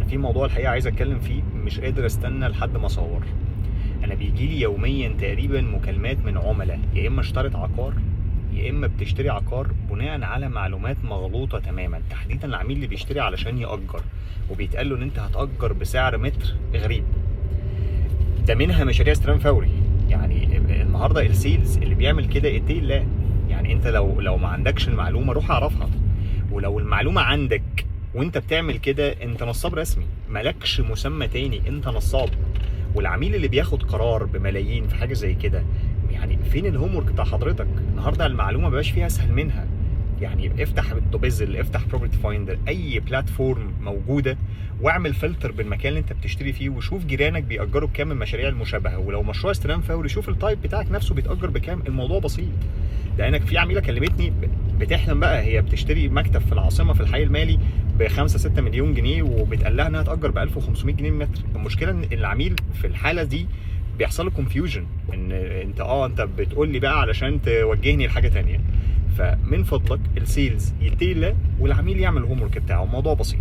في موضوع الحقيقة عايز اتكلم فيه، مش قادر استنى لحد ما اصور. انا بيجي لي يوميا تقريبا مكالمات من عملاء، يا اما اشترت عقار يا اما بتشتري عقار بناء على معلومات مغلوطة تماما. تحديدا العميل اللي بيشتري علشان يأجر وبيتقال له ان انت هتأجر بسعر متر غريب. ده منها مشاريع استلام فوري. يعني النهارده ال sales اللي بيعمل كده اتقي الله. يعني انت لو ما عندكش المعلومة روح اعرفها، ولو المعلومة عندك وانت بتعمل كده انت نصاب رسمي، مالكش مسمى تاني، انت نصاب. والعميل اللي بياخد قرار بملايين في حاجة زي كده، يعني فين ال homework بتاع حضرتك؟ النهارده المعلومة مبقاش فيها اسهل منها. يعني افتح Dubizzle، افتح Property Finder، اي platform موجوده، واعمل فلتر بالمكان اللي انت بتشتري فيه، وشوف جيرانك بيأجروا بكام المشاريع المشابهه. ولو مشروع استلام فوري شوف ال type بتاعك نفسه بيتأجر بكام. الموضوع بسيط. لانك في عميله كلمتني بتحلم بقى، هي بتشتري مكتب في العاصمة في الحي المالي ب 5 6 مليون جنيه، وبيتقال لها انها تأجر ب 1500 جنيه المتر. المشكلة ان العميل في الحالة دي بيحصل له confusion، ان انت بتقول لي بقى علشان توجهني لحاجة تانية. فمن فضلك ال sales يتقي الله والعميل يعمل ال homework بتاعه. الموضوع بسيط.